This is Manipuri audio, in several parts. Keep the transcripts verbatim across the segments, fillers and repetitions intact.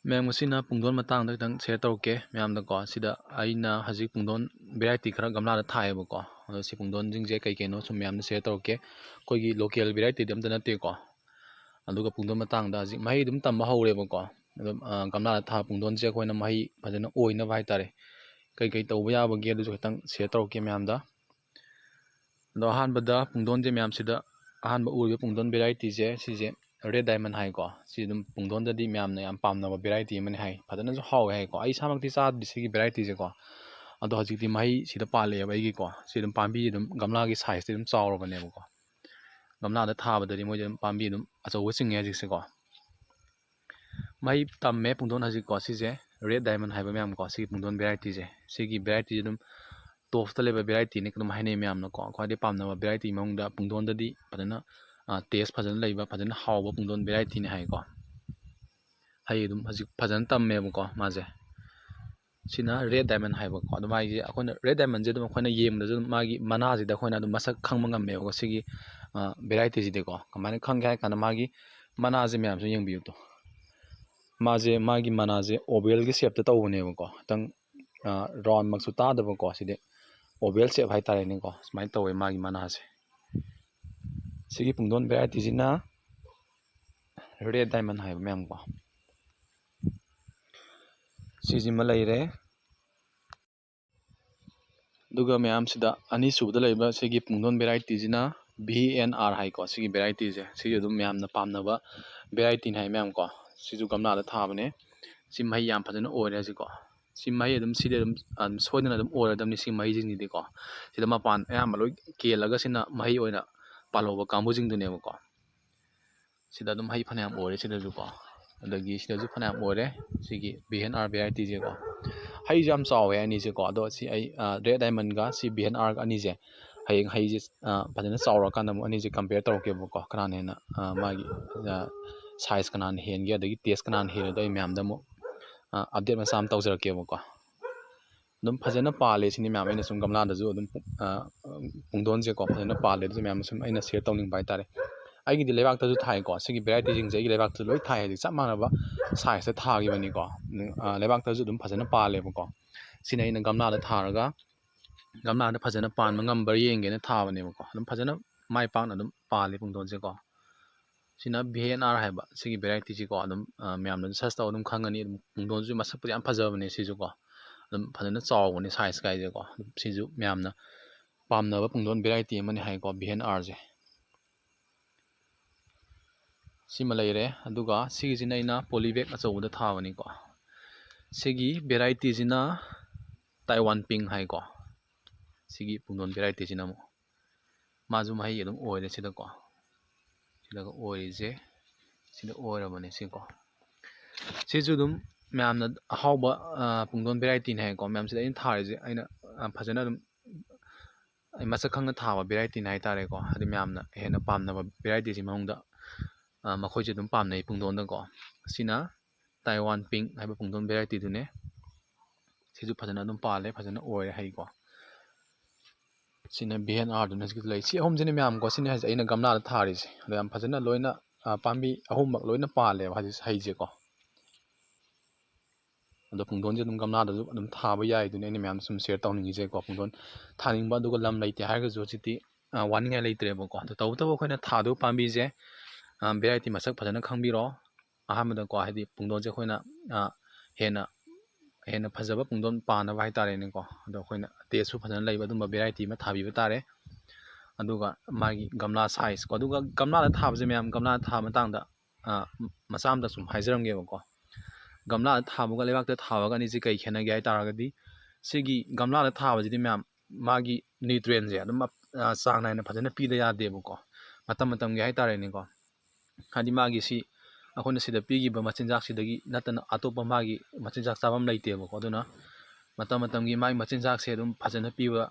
ꯃꯌꯥꯝ, ꯉꯁꯤꯅ ꯄꯨꯡꯗꯣꯟ ꯃꯇꯥꯡꯗ ꯈꯤꯇꯪ ꯁꯤꯌꯔ ꯇꯧꯔꯛꯀꯦ ꯃꯌꯥꯝꯗꯀꯣ꯫ ꯁꯤꯗ ꯑꯩꯅ ꯍꯧꯖꯤꯛ ꯄꯨꯡꯗꯣꯟ ꯚꯦꯔꯥꯏꯇꯤ ꯈꯔ ꯒꯝꯂꯥꯗ ꯊꯥꯏꯌꯦꯕꯀꯣ꯫ ꯑꯗꯣ ꯁꯤ ꯄꯨꯡꯗꯣꯟꯁꯤꯡꯁꯦ ꯀꯩ ꯀꯩꯅꯣ ꯁꯨꯝ ꯃꯌꯥꯝꯗ ꯁꯤꯌꯔ ꯇꯧꯔꯛꯀꯦ꯫ ꯑꯩꯈꯣꯏꯒꯤ ꯂꯣꯀꯦꯜ ꯚꯦꯔꯥꯏꯇꯤꯗꯤ ꯑꯝꯇ ꯅꯠꯇꯦꯀꯣ꯫ ꯑꯗꯨꯒ ꯄꯨꯡꯗꯣꯟ ꯃꯇꯥꯡꯗ ꯍꯧꯖꯤꯛ ꯃꯍꯩ ꯑꯗꯨꯝ ꯇꯝꯕ ꯍꯧꯔꯦꯕꯀꯣ꯫ ꯑꯗꯨꯝ, ꯑ, ꯒꯝꯂꯥꯗ ꯊꯥꯕ ꯄꯨꯡꯗꯣꯟꯁꯦ ꯑꯩꯈꯣꯏꯅ ꯃꯍꯩ ꯐꯖꯅ ꯑꯣꯏꯅꯕ ꯍꯥꯏ ꯇꯥꯔꯦ, ꯀꯩ ꯀꯩ ꯇꯧꯕ ꯌꯥꯕꯒꯦ ꯑꯗꯨꯁꯨ ꯈꯤꯇꯪ ꯁꯤꯌꯔ ꯇꯧꯔꯛꯀꯦ ꯃꯌꯥꯝꯗ꯫ ꯑꯗꯣ ꯑꯍꯥꯟꯕꯗ ꯄꯨꯡꯗꯣꯟꯁꯦ ꯃꯌꯥꯝꯁꯤꯗ, ꯑꯍꯥꯟꯕ ꯎꯔꯤꯕ ꯄꯨꯡꯗꯣꯟ ꯚꯦꯔꯥꯏꯇꯤꯁꯦ, ꯁꯤꯁꯦ ꯔꯦꯠ ꯗꯥꯏꯃꯟ ꯍꯥꯏꯀꯣ꯫ ꯁꯤ ꯑꯗꯨꯝ ꯄꯨꯡꯗꯣꯟꯗꯗꯤ ꯃꯌꯥꯝꯅ ꯌꯥꯝ ꯄꯥꯝꯅꯕ ꯚꯦꯔꯥꯏꯇꯤ ꯑꯃꯅꯤ ꯍꯥꯏ꯫ ꯐꯖꯅꯁꯨ ꯍꯥꯎꯋꯦ ꯍꯥꯏꯀꯣ꯫ ꯑꯩ ꯏꯁꯥꯃꯛꯇꯤ ꯆꯥꯗ꯭ꯔꯤ ꯁꯤꯒꯤ ꯚꯦꯔꯥꯏꯇꯤꯁꯦꯀꯣ꯫ ꯑꯗꯣ ꯍꯧꯖꯤꯛꯇꯤ ꯃꯍꯩ ꯁꯤꯗ ꯄꯥꯜꯂꯛꯑꯦꯕ ꯑꯩꯒꯤꯀꯣ꯫ ꯁꯤ ꯑꯗꯨꯝ ꯄꯥꯝꯕꯤ ꯑꯗꯨꯝ ꯒꯝꯂꯥꯒꯤ ꯁꯥꯏꯖꯇꯤ ꯑꯗꯨꯝ ꯆꯥꯎꯔꯕꯅꯦꯕꯀꯣ꯫ ꯒꯝꯂꯥꯗ ꯊꯥꯕꯗꯗꯤ ꯃꯣꯏꯁꯦ ꯑꯗꯨꯝ ꯄꯥꯝꯕꯤ ꯑꯗꯨꯝ ꯑꯆꯧꯕ ꯆꯤꯡꯉꯦ ꯍꯧꯖꯤꯛꯁꯦꯀꯣ꯫ ꯃꯍꯩ ꯇꯝꯃꯦ ꯄꯨꯡꯗꯣꯟ ꯍꯧꯖꯤꯛꯀꯣ꯫ ꯁꯤꯁꯦ ꯔꯦꯠ ꯗꯥꯏꯃꯟ ꯍꯥꯏꯕ ꯃꯌꯥꯝꯀꯣ꯫ ꯁꯤꯒꯤ ꯄꯨꯡꯗꯣꯟ ꯚꯦꯔꯥꯏꯇꯤꯁꯦ, ꯁꯤꯒꯤ ꯚꯦꯔꯥꯏꯇꯤꯁꯦ ꯑꯗꯨꯝ ꯇꯣꯞꯇ ꯂꯩꯕ ꯚꯦꯔꯥꯏꯇꯤꯅꯤ ꯑꯗꯨꯝ ꯍꯥꯏꯅꯩ ꯃꯌꯥꯝꯅꯀꯣ꯫ ꯈ꯭ꯋꯥꯏꯗꯩ ꯄꯥꯝꯅꯕ ꯚꯦꯔꯥꯏꯇꯤ ꯃꯅꯨꯡꯗ ꯄꯨꯡꯗꯣꯟꯗꯗꯤ ꯐꯖꯅ, ꯑ, ꯇꯦꯁ ꯐꯖꯅ ꯂꯩꯕ, ꯐꯖꯅ ꯍꯥꯎꯕ ꯄꯨꯡꯗꯣꯟ ꯚꯦꯔꯥꯏꯇꯤꯅꯤ ꯍꯥꯏꯀꯣ꯫ ꯍꯩ ꯑꯗꯨꯝ ꯍꯧꯖꯤꯛ ꯐꯖꯅ ꯇꯝꯃꯦꯕꯀꯣ ꯃꯥꯁꯦ꯫ ꯁꯤꯅ ꯔꯦꯠ ꯗꯥꯏꯃꯟ ꯍꯥꯏꯕꯀꯣ꯫ ꯑꯗꯨꯝ ꯃꯥꯒꯤ ꯑꯩꯈꯣꯏꯅ ꯔꯦꯠ ꯗꯥꯏꯃꯟꯁꯦ ꯑꯗꯨꯝ ꯑꯩꯈꯣꯏꯅ ꯌꯦꯡꯕꯗꯁꯨ ꯑꯗꯨꯝ ꯃꯥꯒꯤ ꯃꯅꯥꯁꯤꯗ ꯑꯩꯈꯣꯏꯅ ꯑꯗꯨꯝ ꯃꯁꯛ ꯈꯪꯕ ꯉꯝꯃꯦꯕꯀꯣ꯫ ꯁꯤꯒꯤ, ꯑ, ꯚꯦꯔꯥꯏꯇꯤꯁꯤꯗꯤꯀꯣ꯫ ꯀꯃꯥꯏꯅ ꯈꯪꯒꯦ ꯍꯥꯏ ꯀꯥꯟꯗ ꯃꯥꯒꯤ ꯃꯅꯥꯁꯦ ꯃꯌꯥꯝꯁꯨ ꯌꯦꯡꯕꯤꯌꯨ ꯇꯨ꯫ ꯃꯥꯁꯦ ꯃꯥꯒꯤ ꯃꯅꯥꯁꯦ ꯑꯣꯕꯦꯜꯒꯤ ꯁꯦꯞꯇ ꯇꯧꯕꯅꯦꯕꯀꯣ꯫ ꯈꯤꯇꯪ, ꯑ, ꯔꯥꯎꯟꯃꯛꯁꯨ ꯇꯥꯗꯕꯀꯣ꯫ ꯁꯤꯗꯤ ꯑꯣꯕꯦꯜ ꯁꯦꯞ ꯍꯥꯏꯇꯥꯔꯦꯅꯦꯀꯣ꯫ ꯁꯨꯃꯥꯏꯅ ꯇꯧꯋꯦ ꯃꯥꯒꯤ ꯃꯅꯥꯁꯦ꯫ ꯁꯤꯒꯤ ꯄꯨꯡꯗꯣꯟ ꯚꯦꯔꯥꯏꯇꯤꯁꯤꯅ ꯔꯦꯠ ꯗꯥꯏꯃꯟ ꯍꯥꯏꯕ ꯃꯌꯥꯝꯀꯣ꯫ ꯁꯤꯁꯤꯃ ꯂꯩꯔꯦ꯫ ꯑꯗꯨꯒ ꯃꯌꯥꯝꯁꯤꯗ ꯑꯅꯤꯁꯨꯕꯗ ꯂꯩꯕ ꯁꯤꯒꯤ ꯄꯨꯡꯗꯣꯟ ꯚꯦꯔꯥꯏꯇꯤꯁꯤꯅ ꯚꯤ ꯑꯦꯟ ꯑꯥꯔ ꯍꯥꯏꯀꯣ꯫ ꯁꯤꯒꯤ ꯚꯦꯔꯥꯏꯇꯤꯁꯦ, ꯁꯤꯁꯨ ꯑꯗꯨꯝ ꯃꯌꯥꯝꯅ ꯄꯥꯝꯅꯕ ꯚꯦꯔꯥꯏꯇꯤꯅꯤ ꯍꯥꯏ ꯃꯌꯥꯝꯀꯣ꯫ ꯁꯤꯁꯨ ꯒꯝꯂꯥꯗ ꯊꯥꯕꯅꯦ꯫ ꯁꯤ ꯃꯍꯩ ꯌꯥꯝ ꯐꯖꯅ ꯑꯣꯏꯔꯦ ꯍꯧꯖꯤꯛꯀꯣ꯫ ꯁꯤ ꯃꯍꯩ ꯑꯗꯨꯝ, ꯁꯤꯗꯤ ꯑꯗꯨꯝ, ꯑꯗꯨꯝ ꯁꯣꯏꯗꯅ ꯑꯗꯨꯝ ꯑꯣꯏꯔꯗꯕꯅꯤ ꯁꯤ ꯃꯍꯩꯁꯤꯡꯁꯤꯗꯤꯀꯣ꯫ ꯁꯤꯗ ꯃꯄꯥꯟ ꯑꯌꯥꯝꯕ ꯂꯣꯏ ꯀꯦꯜꯂꯒ ꯁꯤꯅ ꯃꯍꯩ ꯑꯣꯏꯅ ꯄꯥꯜꯍꯧꯕ ꯀꯥꯡꯕꯨꯁꯤꯡꯗꯨꯅꯦꯕꯀꯣ꯫ ꯁꯤꯗ ꯑꯗꯨꯝ ꯍꯩ ꯐꯅꯌꯥꯝ ꯑꯣꯏꯔꯦ ꯁꯤꯗꯁꯨꯀꯣ꯫ ꯑꯗꯒꯤ ꯁꯤꯗꯁꯨ ꯐꯅꯌꯥꯝ ꯑꯣꯏꯔꯦ꯫ ꯁꯤꯒꯤ ꯚꯤ ꯑꯦꯟ ꯑꯥꯔ ꯚꯦꯔꯥꯏꯇꯤꯁꯦꯀꯣ꯫ ꯍꯩꯁꯨ ꯌꯥꯝ ꯆꯥꯎꯋꯦ ꯑꯅꯤꯁꯦꯀꯣ꯫ ꯑꯗꯣ ꯁꯤ ꯑꯩ, ꯑ, ꯔꯦꯠ ꯗꯥꯏꯃꯟꯒ ꯁꯤ ꯚꯤ ꯑꯦꯟ ꯑꯥꯔꯒ ꯑꯅꯤꯁꯦ ꯍꯌꯦꯡ ꯍꯩꯁꯦ, ꯑ, ꯐꯖꯅ ꯆꯥꯎꯔꯀꯥꯟꯗ ꯑꯃꯨꯛ ꯑꯅꯤꯁꯦ ꯀꯝꯄꯤꯌꯔ ꯇꯧꯔꯛꯀꯦꯕꯀꯣ꯫ ꯀꯅꯥꯅ ꯍꯦꯟꯅ, ꯑ, ꯃꯥꯒꯤ, ꯑ, ꯁꯥꯏꯖ ꯀꯅꯥꯅ ꯍꯦꯟꯒꯦ, ꯑꯗꯒꯤ ꯇꯦꯁ ꯀꯅꯥꯅ ꯍꯦꯜꯂꯦꯗꯣ ꯑꯩ ꯃꯌꯥꯝꯗ ꯑꯃꯨꯛ, ꯑ, ꯑꯞꯗꯦꯠ ꯃꯆꯥ ꯑꯃ ꯇꯧꯖꯔꯛꯀꯦꯕꯀꯣ꯫ ꯑꯗꯨꯝ ꯐꯖꯅ ꯄꯥꯜꯂꯦ ꯁꯤꯅꯤ ꯃꯌꯥꯝ꯫ ꯑꯩꯅ ꯁꯨꯝ ꯒꯝꯂꯥꯗꯁꯨ ꯑꯗꯨꯝ, ꯑ, ꯄꯨꯡꯗꯣꯟꯁꯦꯀꯣ ꯐꯖꯅ ꯄꯥꯜꯂꯦ꯫ ꯑꯗꯨꯁꯨ ꯃꯌꯥꯝ ꯁꯨꯝ ꯑꯩꯅ ꯁꯤꯌꯔ ꯇꯧꯅꯤꯡꯕ ꯍꯥꯏꯇꯥꯔꯦ꯫ ꯑꯩꯒꯤꯗꯤ ꯂꯩꯕꯥꯛꯇꯁꯨ ꯊꯥꯏꯀꯣ꯫ ꯁꯤꯒꯤ ꯚꯦꯔꯥꯏꯇꯤꯁꯤꯡꯁꯦ ꯑꯩꯒꯤ ꯂꯩꯕꯥꯛꯇꯁꯨ ꯂꯣꯏ ꯊꯥꯏ, ꯍꯥꯏꯗꯤ ꯆꯞ ꯃꯥꯟꯅꯕ ꯁꯥꯏꯖꯇ ꯊꯥꯈꯤꯕꯅꯤꯀꯣ꯫ ꯑ, ꯂꯩꯕꯥꯛꯇꯁꯨ ꯑꯗꯨꯝ ꯐꯖꯅ ꯄꯥꯜꯂꯦꯕꯀꯣ꯫ ꯁꯤꯅ ꯑꯩꯅ ꯒꯝꯂꯥꯗ ꯊꯥꯔꯒ, ꯒꯝꯂꯥꯗ ꯐꯖꯅ ꯄꯥꯟꯕ ꯉꯝꯕ꯭ꯔꯥ ꯌꯦꯡꯒꯦꯅ ꯊꯥꯕꯅꯦꯕꯀꯣ꯫ ꯑꯗꯨꯝ ꯐꯖꯅ ꯃꯥꯏ ꯄꯥꯛꯅ ꯑꯗꯨꯝ ꯄꯥꯜꯂꯤ ꯄꯨꯡꯗꯣꯟꯁꯦꯀꯣ꯫ ꯁꯤꯅ ꯚꯤ ꯑꯦꯟ ꯑꯥꯔ ꯍꯥꯏꯕ ꯁꯤꯒꯤ ꯚꯦꯔꯥꯏꯇꯤꯁꯤꯀꯣ꯫ ꯑꯗꯨꯝ, ꯑ, ꯃꯌꯥꯝꯅ ꯁꯔꯁ ꯇꯧꯔ ꯑꯗꯨꯝ ꯈꯪꯒꯅꯤ꯫ ꯑꯗꯨꯝ ꯄꯨꯡꯗꯣꯟꯁꯨ ꯃꯁꯛꯄꯨꯗꯤ ꯌꯥꯝ ꯐꯖꯕꯅꯦ ꯁꯤꯁꯨꯀꯣ꯫ ꯑꯗꯨꯝ ꯐꯖꯅ ꯆꯥꯎꯕꯅꯦ ꯁꯥꯏꯖ ꯀꯥꯏꯁꯦꯀꯣ꯫ ꯑꯗꯨꯝ ꯁꯤꯁꯨ ꯃꯌꯥꯝꯅ ꯄꯥꯝꯅꯕ ꯄꯨꯡꯗꯣꯟ ꯚꯦꯔꯥꯏꯇꯤ ꯑꯃꯅꯤ ꯍꯥꯏꯀꯣ, ꯚꯤ ꯑꯦꯟ ꯑꯥꯔꯁꯦ꯫ ꯁꯤꯃ ꯂꯩꯔꯦ꯫ ꯑꯗꯨꯒ ꯁꯤꯒꯤꯁꯤꯅ ꯑꯩꯅ ꯄꯣꯂꯤꯕꯦꯛ ꯑꯆꯧꯕꯗ ꯊꯥꯕꯅꯤꯀꯣ꯫ ꯁꯤꯒꯤ ꯚꯦꯔꯥꯏꯇꯤꯁꯤꯅ ꯇꯥꯏꯋꯥꯟ ꯄꯤꯡ ꯍꯥꯏꯀꯣ꯫ ꯁꯤꯒꯤ ꯄꯨꯡꯗꯣꯟ ꯚꯦꯔꯥꯏꯇꯤꯁꯤꯅ ꯑꯃꯨꯛ ꯃꯥꯁꯨ ꯃꯍꯩ ꯑꯗꯨꯝ ꯑꯣꯏꯔꯦ ꯁꯤꯗꯀꯣ꯫ ꯁꯤꯗꯒ ꯑꯣꯏꯔꯤꯁꯦ, ꯁꯤꯗ ꯑꯣꯏꯔꯕꯅꯦ ꯁꯤꯀꯣ꯫ ꯁꯤꯁꯨ ꯑꯗꯨꯝ ꯃꯌꯥꯝꯅ ꯑꯍꯥꯎꯕ, ꯑ, ꯄꯨꯡꯗꯣꯟ ꯚꯦꯔꯥꯏꯇꯤꯅꯦ ꯍꯥꯏꯀꯣ꯫ ꯃꯌꯥꯝꯁꯤꯗ ꯑꯩꯅ ꯊꯥꯔꯤꯁꯦ ꯑꯩꯅ, ꯑ, ꯐꯖꯅ ꯑꯗꯨꯝ ꯑꯩ ꯃꯁꯛ ꯈꯪꯅ ꯊꯥꯕ ꯚꯦꯔꯥꯏꯇꯤꯅꯦ ꯍꯥꯏꯇꯥꯔꯦꯀꯣ꯫ ꯍꯥꯏꯗꯤ ꯃꯌꯥꯝꯅ ꯍꯦꯟꯅ ꯄꯥꯝꯅꯕ ꯚꯦꯔꯥꯏꯇꯤꯁꯤ ꯃꯑꯣꯡꯗ, ꯑ, ꯃꯈꯣꯏꯁꯦ ꯑꯗꯨꯝ ꯄꯥꯝꯅꯩ ꯄꯨꯡꯗꯣꯟꯗꯀꯣ꯫ ꯁꯤꯅ ꯇꯥꯏꯋꯥꯟ ꯄꯤꯡ ꯍꯥꯏꯕ ꯄꯨꯡꯗꯣꯟ ꯚꯦꯔꯥꯏꯇꯤꯗꯨꯅꯦ꯫ ꯁꯤꯁꯨ ꯐꯖꯅ ꯑꯗꯨꯝ ꯄꯥꯜꯂꯦ, ꯐꯖꯅ ꯑꯣꯏꯔꯦ ꯍꯩꯀꯣ꯫ ꯁꯤꯅ ꯚꯤ ꯑꯦꯟ ꯑꯥꯔꯗꯨꯅ ꯍꯧꯖꯤꯛꯀꯤ ꯂꯩ꯫ ꯁꯤ ꯑꯍꯨꯝꯁꯤꯅꯦ ꯃꯌꯥꯝꯀꯣ꯫ ꯁꯤꯅ ꯍꯧꯖꯤꯛ ꯑꯩꯅ ꯒꯝꯂꯥꯗ ꯊꯥꯔꯤꯁꯦ꯫ ꯑꯗꯣ ꯌꯥꯝ ꯐꯖꯅ ꯂꯣꯏꯅ, ꯑ, ꯄꯥꯝꯕꯤ ꯑꯍꯨꯝꯃꯛ ꯂꯣꯏꯅ ꯄꯥꯜꯂꯦꯕ ꯍꯧꯖꯤꯛ ꯍꯩꯁꯦꯀꯣ꯫ ꯑꯗꯣ ꯄꯨꯡꯗꯣꯟꯁꯦ ꯑꯗꯨꯝ ꯒꯝꯂꯥꯗꯁꯨ ꯑꯗꯨꯝ ꯊꯥꯕ ꯌꯥꯏ꯫ ꯑꯗꯨꯅꯤ ꯑꯩꯅ ꯃꯌꯥꯝꯗ ꯁꯨꯝ ꯁꯤꯌꯔ ꯇꯧꯅꯤꯡꯉꯤꯁꯦꯀꯣ꯫ ꯄꯨꯡꯗꯣꯟ ꯊꯥꯅꯤꯡꯕ, ꯑꯗꯨꯒ ꯂꯝ ꯂꯩꯇꯦ ꯍꯥꯏꯔꯒꯁꯨ ꯍꯧꯖꯤꯛꯇꯤ, ꯑ, ꯋꯥꯅꯤꯡꯉꯥꯏ ꯂꯩꯇ꯭ꯔꯦꯕꯀꯣ꯫ ꯑꯗꯣ ꯇꯧꯕꯇꯕꯨ ꯑꯩꯈꯣꯏꯅ ꯊꯥꯗꯣꯏꯕ ꯄꯥꯝꯕꯤꯁꯦ, ꯑ, ꯚꯦꯔꯥꯏꯇꯤ ꯃꯁꯛ ꯐꯖꯅ ꯈꯪꯕꯤꯔꯣ꯫ ꯑꯍꯥꯟꯕꯗꯀꯣ, ꯍꯥꯏꯗꯤ ꯄꯨꯡꯗꯣꯟꯁꯦ ꯑꯩꯈꯣꯏꯅ, ꯑ, ꯍꯦꯟꯅ, ꯍꯦꯟꯅ ꯐꯖꯕ ꯄꯨꯡꯗꯣꯟ ꯄꯥꯟꯅꯕ ꯍꯥꯏꯇꯥꯔꯦꯅꯦꯀꯣ꯫ ꯑꯗꯣ ꯑꯩꯈꯣꯏꯅ ꯇꯦꯁꯁꯨ ꯐꯖꯅ ꯂꯩꯕ ꯑꯗꯨꯝꯕ ꯚꯦꯔꯥꯏꯇꯤ ꯑꯃ ꯊꯥꯕꯤꯕ ꯇꯥꯔꯦ꯫ ꯑꯗꯨꯒ ꯃꯥꯒꯤ ꯒꯝꯂꯥ ꯁꯥꯏꯖꯀꯣ, ꯑꯗꯨꯒ ꯒꯝꯂꯥꯗ ꯊꯥꯕꯁꯦ ꯃꯌꯥꯝ, ꯒꯝꯂꯥꯗ ꯊꯥꯕ ꯃꯇꯥꯡꯗ, ꯑ, ꯃꯆꯥ ꯑꯃꯇ ꯁꯨꯝ ꯍꯥꯏꯖꯔꯝꯒꯦꯕꯀꯣ꯫ ꯒꯝꯂꯥꯗ ꯊꯥꯕꯒ ꯂꯩꯕꯥꯛꯇ ꯊꯥꯕꯒ ꯑꯅꯤꯁꯤ ꯀꯩ ꯈꯦꯠꯅꯒꯦ ꯍꯥꯏ ꯇꯥꯔꯒꯗꯤ, ꯁꯤꯒꯤ ꯒꯝꯂꯥꯗ ꯊꯥꯕꯁꯤꯗꯤ ꯃꯌꯥꯝ ꯃꯥꯒꯤ ꯅ꯭ꯌꯨꯇ꯭ꯔꯦꯟꯁꯦ ꯑꯗꯨꯝ, ꯑ, ꯆꯥꯡ ꯅꯥꯏꯅ ꯐꯖꯅ ꯄꯤꯗ ꯌꯥꯗꯦꯕꯀꯣ꯫ ꯃꯇꯝ ꯃꯇꯝꯒꯤ ꯍꯥꯏꯇꯥꯔꯦꯅꯦꯀꯣ꯫ ꯍꯥꯏꯗꯤ ꯃꯥꯒꯤ ꯁꯤ ꯑꯩꯈꯣꯏꯅ ꯁꯤꯗ ꯄꯤꯈꯤꯕ ꯃꯆꯤꯟꯖꯥꯛꯁꯤꯗꯒꯤ ꯅꯠꯇꯅ ꯑꯇꯣꯞꯄ ꯃꯥꯒꯤ ꯃꯆꯤꯟꯖꯥꯛ ꯆꯥꯐꯝ ꯂꯩꯇꯦꯕꯀꯣ꯫ ꯑꯗꯨꯅ ꯃꯇꯝ ꯃꯇꯝꯒꯤ ꯃꯥꯒꯤ ꯃꯆꯤꯟꯖꯥꯛꯁꯦ ꯑꯗꯨꯝ ꯐꯖꯅ ꯄꯤꯕ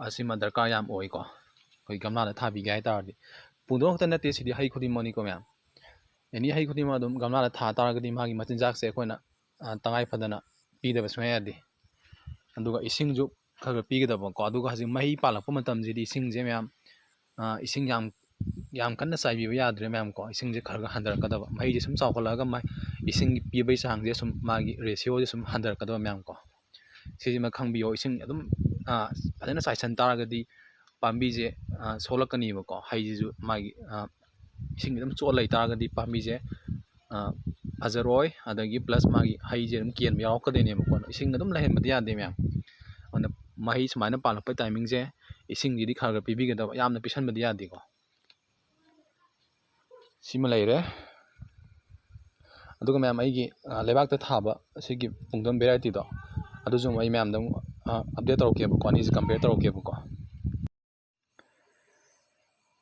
ꯑꯁꯤꯃ ꯗꯔꯀꯥꯔ ꯌꯥꯝ ꯑꯣꯏꯀꯣ꯫ ꯑꯩꯈꯣꯏ ꯒꯝꯂꯥꯗ ꯊꯥꯕꯤꯒꯦ ꯍꯥꯏ ꯇꯥꯔꯗꯤ, ꯄꯨꯡꯗꯣꯟ ꯈꯛꯇ ꯅꯠꯇꯦ, ꯁꯤꯗꯤ ꯍꯩ ꯈꯨꯗꯤꯡꯃꯛꯅꯤꯀꯣ ꯃꯌꯥꯝ꯫ ꯑꯦꯅꯤ ꯍꯩ ꯈꯨꯗꯤꯡꯃꯛ ꯑꯗꯨꯝ ꯒꯝꯂꯥꯗ ꯊꯥ ꯇꯥꯔꯒꯗꯤ ꯃꯥꯒꯤ ꯃꯆꯤꯟꯖꯥꯛꯁꯦ ꯑꯩꯈꯣꯏꯅ, ꯑ, ꯇꯉꯥꯏ ꯐꯗꯅ ꯄꯤꯗꯕ ꯁꯨꯡꯌꯥ ꯌꯥꯗꯦ꯫ ꯑꯗꯨꯒ ꯏꯁꯤꯡꯁꯨ ꯈꯔ ꯈꯔ ꯄꯤꯒꯗꯕꯀꯣ꯫ ꯑꯗꯨꯒ ꯍꯧꯖꯤꯛ ꯃꯍꯩ ꯄꯥꯜꯂꯛꯄ ꯃꯇꯝꯁꯤꯗꯤ ꯏꯁꯤꯡꯁꯦ ꯃꯌꯥꯝ, ꯑ, ꯏꯁꯤꯡ ꯌꯥꯝ ꯌꯥꯝ ꯀꯟꯅ ꯆꯥꯏꯕꯤꯕ ꯌꯥꯗ꯭ꯔꯦ ꯃꯌꯥꯝ ꯀꯣ꯫ ꯏꯁꯤꯡꯁꯦ ꯈꯔ ꯈꯔ ꯍꯟꯊꯔꯛꯀꯗꯕ, ꯃꯍꯩꯁꯦ ꯁꯨꯝ ꯆꯥꯎꯈꯠꯂꯛꯑꯒ ꯃꯥ-, ꯏꯁꯤꯡ ꯄꯤꯕꯒꯤ ꯆꯥꯡꯁꯦ ꯁꯨꯝ, ꯃꯥꯒꯤ ꯔꯦꯁꯤꯌꯣꯁꯦ ꯁꯨꯝ ꯍꯟꯊꯔꯛꯀꯗꯕ ꯃꯌꯥꯝ ꯀꯣ꯫ ꯁꯤꯁꯤꯃ ꯈꯪꯕꯤꯌꯣ꯫ ꯏꯁꯤꯡ ꯑꯗꯨꯝ, ꯑꯥ, ꯐꯖꯅ ꯆꯥꯏꯁꯤꯟ ꯇꯥꯔꯒꯗꯤ ꯄꯥꯝꯕꯤꯁꯦ, ꯑꯥ, ꯁꯣꯛꯂꯛꯀꯅꯤꯕꯀꯣ꯫ ꯍꯩꯁꯤꯁꯨ ꯃꯥꯒꯤ, ꯑꯥ, ꯏꯁꯤꯡ ꯑꯗꯨꯝ ꯆꯣꯠ ꯂꯩ ꯇꯥꯔꯒꯗꯤ ꯄꯥꯝꯕꯤꯁꯦ, ꯑꯥ, ꯐꯖꯔꯣꯏ, ꯑꯗꯒꯤ ꯄ꯭ꯂꯁ ꯃꯥꯒꯤ ꯍꯩꯁꯦ ꯑꯗꯨꯝ ꯀꯦꯟꯕ ꯌꯥꯎꯔꯛꯀꯗꯣꯏꯅꯦꯕꯀꯣ꯫ ꯏꯁꯤꯡ ꯑꯗꯨꯝ ꯂꯩꯍꯟꯕꯗꯤ ꯌꯥꯗꯦ ꯃꯌꯥꯝ꯫ ꯑꯗꯨꯅ ꯃꯍꯩ ꯁꯨꯃꯥꯏꯅ ꯄꯥꯜꯂꯛꯄꯩ ꯇꯥꯏꯃꯤꯡꯁꯦ ꯏꯁꯤꯡꯁꯤꯗꯤ ꯈꯔ ꯈꯔ ꯄꯤꯕꯤꯒꯗꯕ, ꯌꯥꯝꯅ ꯄꯤꯁꯟꯕꯗꯤ ꯌꯥꯗꯦꯀꯣ꯫ ꯁꯤꯃ ꯂꯩꯔꯦ꯫ ꯑꯗꯨꯒ ꯃꯌꯥꯝ, ꯑꯩꯒꯤ, ꯑ, ꯂꯩꯕꯥꯛꯇ ꯊꯥꯕ ꯑꯁꯤꯒꯤ ꯄꯨꯡꯗꯣꯟ ꯚꯦꯔꯥꯏꯇꯤꯗꯣ, ꯑꯗꯨꯁꯨ ꯑꯃꯨꯛ ꯑꯩ ꯃꯌꯥꯝꯗ ꯑꯃꯨꯛ, ꯑ, ꯑꯞꯗꯦꯠ ꯇꯧꯔꯛꯀꯦꯕꯀꯣ, ꯑꯅꯤꯁꯦ ꯀꯝꯄꯤꯌꯔ ꯇꯧꯔꯛꯀꯦꯕꯀꯣ꯫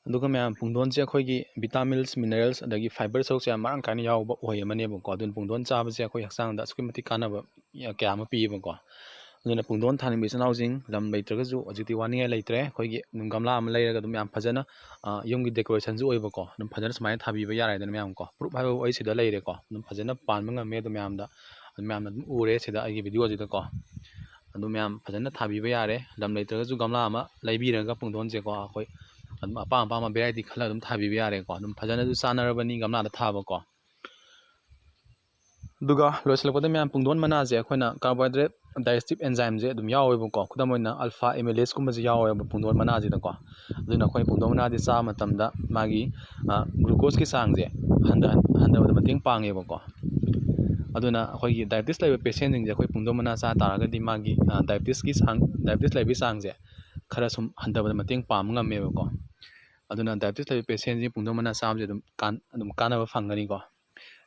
ꯑꯗꯨꯒ ꯃꯌꯥꯝ, ꯄꯨꯡꯗꯣꯟꯁꯦ ꯑꯩꯈꯣꯏꯒꯤ ꯚꯤꯇꯥꯃꯤꯟꯁ, ꯃꯤꯅꯔꯦꯜꯁ, ꯑꯗꯒꯤ ꯐꯥꯏꯕꯔ ꯁꯔꯨꯛꯁꯦ ꯌꯥꯝ ꯃꯔꯥꯡ ꯀꯥꯏꯅ ꯌꯥꯎꯕ ꯎꯍꯩ ꯑꯃꯅꯦꯕꯀꯣ꯫ ꯑꯗꯨꯅ ꯄꯨꯡꯗꯣꯟ ꯆꯥꯕꯁꯦ ꯑꯩꯈꯣꯏ ꯍꯛꯆꯥꯡꯗ ꯑꯁꯨꯛꯀꯤ ꯃꯇꯤꯛ ꯀꯥꯟꯅꯕ ꯀꯌꯥ ꯑꯃ ꯄꯤꯌꯦꯕꯀꯣ꯫ ꯑꯗꯨꯅ ꯄꯨꯡꯗꯣꯟ ꯊꯥꯅꯤꯡꯕ ꯏꯆꯤꯜ ꯏꯅꯥꯎꯁꯤꯡ, ꯂꯝ ꯂꯩꯇ꯭ꯔꯒꯁꯨ ꯍꯧꯖꯤꯛꯇꯤ ꯋꯥꯅꯤꯡꯉꯥꯏ ꯂꯩꯇ꯭ꯔꯦ꯫ ꯑꯩꯈꯣꯏꯒꯤ ꯑꯗꯨꯝ ꯒꯝꯂꯥ ꯑꯃ ꯂꯩꯔꯒ ꯑꯗꯨꯝ ꯌꯥꯝ ꯐꯖꯅ, ꯑ, ꯌꯨꯝꯒꯤ ꯗꯦꯀꯣꯔꯦꯁꯟꯁꯨ ꯑꯣꯏꯕꯀꯣ꯫ ꯑꯗꯨꯝ ꯐꯖꯅ ꯁꯨꯃꯥꯏꯅ ꯊꯥꯕꯤꯕ ꯌꯥꯔꯦꯗꯅ ꯃꯌꯥꯝ ꯀꯣ꯫ ꯄ꯭ꯔꯨꯞ ꯍꯥꯏꯕꯕꯨ ꯑꯩ ꯁꯤꯗ ꯂꯩꯔꯦꯀꯣ꯫ ꯑꯗꯨꯝ ꯐꯖꯅ ꯄꯥꯟꯕ ꯉꯝꯃꯦ꯫ ꯑꯗꯨꯝ ꯃꯌꯥꯝꯗ, ꯑꯗꯨꯝ ꯃꯌꯥꯝꯅ ꯑꯗꯨꯝ ꯎꯔꯦ ꯁꯤꯗ ꯑꯩꯒꯤ ꯚꯤꯗꯤꯑꯣꯁꯤꯗꯀꯣ꯫ ꯑꯗꯨ ꯃꯌꯥꯝ ꯐꯖꯅ ꯊꯥꯕꯤꯕ ꯌꯥꯔꯦ꯫ ꯂꯝ ꯂꯩꯇ꯭ꯔꯒꯁꯨ ꯒꯝꯂꯥ ꯑꯃ ꯂꯩꯕꯤꯔꯒ ꯄꯨꯡꯗꯣꯟꯁꯦꯀꯣ, ꯑꯩꯈꯣꯏ ꯑꯗꯨꯝ ꯑꯄꯥꯝ ꯑꯄꯥꯝꯕ ꯚꯦꯔꯥꯏꯇꯤ ꯈꯜꯂꯒ ꯑꯗꯨꯝ ꯊꯥꯕꯤꯕ ꯌꯥꯔꯦꯀꯣ꯫ ꯑꯗꯨꯝ ꯐꯖꯅꯁꯨ ꯆꯥꯟꯅꯔꯕꯅꯤ ꯒꯝꯂꯥꯗ ꯊꯥꯕꯀꯣ꯫ ꯑꯗꯨꯒ ꯂꯣꯏꯁꯤꯜꯂꯛꯄꯗ ꯃꯌꯥꯝ, ꯄꯨꯡꯗꯣꯟ ꯃꯅꯥꯁꯦ ꯑꯩꯈꯣꯏꯅ ꯀꯥꯔꯕꯣꯍꯥꯏꯗ꯭ꯔꯦꯠ ꯗꯥꯏꯖꯦꯁꯇꯤꯞ ꯑꯦꯟꯖꯥꯏꯝꯁꯦ ꯑꯗꯨꯝ ꯌꯥꯎꯋꯦꯕꯀꯣ꯫ ꯈꯨꯗꯝ ꯑꯣꯏꯅ ꯑꯜꯐꯥ ꯑꯦꯃꯤꯂꯦꯁꯀꯨꯝꯕꯁꯦ ꯌꯥꯎꯋꯦꯕ ꯄꯨꯡꯗꯣꯟ ꯃꯅꯥꯁꯤꯗꯀꯣ꯫ ꯑꯗꯨꯅ ꯑꯩꯈꯣꯏ ꯄꯨꯡꯗꯣꯟ ꯃꯅꯥꯁꯦ ꯆꯥꯕ ꯃꯇꯝꯗ ꯃꯥꯒꯤ, ꯑ, ꯒ꯭ꯂꯨꯀꯣꯁꯀꯤ ꯆꯥꯡꯁꯦ ꯍꯟꯊꯍꯟ-, ꯍꯟꯊꯕꯗ ꯃꯇꯦꯡ ꯄꯥꯡꯉꯦꯕꯀꯣ꯫ ꯑꯗꯨꯅ ꯑꯩꯈꯣꯏꯒꯤ ꯗꯥꯏꯕꯦꯇꯤꯁ ꯂꯩꯕ ꯄꯦꯁꯦꯟꯁꯤꯡꯁꯦ ꯑꯩꯈꯣꯏ ꯄꯨꯡꯗꯣꯟ ꯃꯅꯥ ꯆꯥ ꯇꯥꯔꯒꯗꯤ ꯃꯥꯒꯤ, ꯑ, ꯗꯥꯏꯕꯦꯇꯤꯁꯀꯤ ꯆꯥꯡ, ꯗꯥꯏꯕꯦꯇꯤꯁ ꯂꯩꯕꯒꯤ ꯆꯥꯡꯁꯦ ꯈꯔ ꯁꯨꯝ ꯍꯟꯊꯕꯗ ꯃꯇꯦꯡ ꯄꯥꯡꯕ ꯉꯝꯃꯦꯕꯀꯣ꯫ ꯑꯗꯨꯅ ꯗꯥꯏꯕꯦꯇꯤꯁ ꯂꯩꯕ ꯄꯦꯁꯦꯟꯁꯤ ꯄꯨꯡꯗꯣꯟ ꯃꯅꯥ ꯆꯥꯕꯁꯦ ꯑꯗꯨꯝ ꯀꯥꯟ-, ꯑꯗꯨꯝ ꯀꯥꯟꯅꯕ ꯐꯪꯒꯅꯤꯀꯣ꯫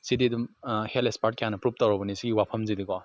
ꯁꯤꯗꯤ ꯑꯗꯨꯝ, ꯑ, ꯍꯦꯜꯊ ꯑꯦꯛꯁꯄꯔꯠ ꯀꯌꯥꯅ ꯄ꯭ꯔꯨꯞ ꯇꯧꯔꯕꯅꯤ ꯁꯤꯒꯤ ꯋꯥꯐꯝꯁꯤꯗꯤꯀꯣ꯫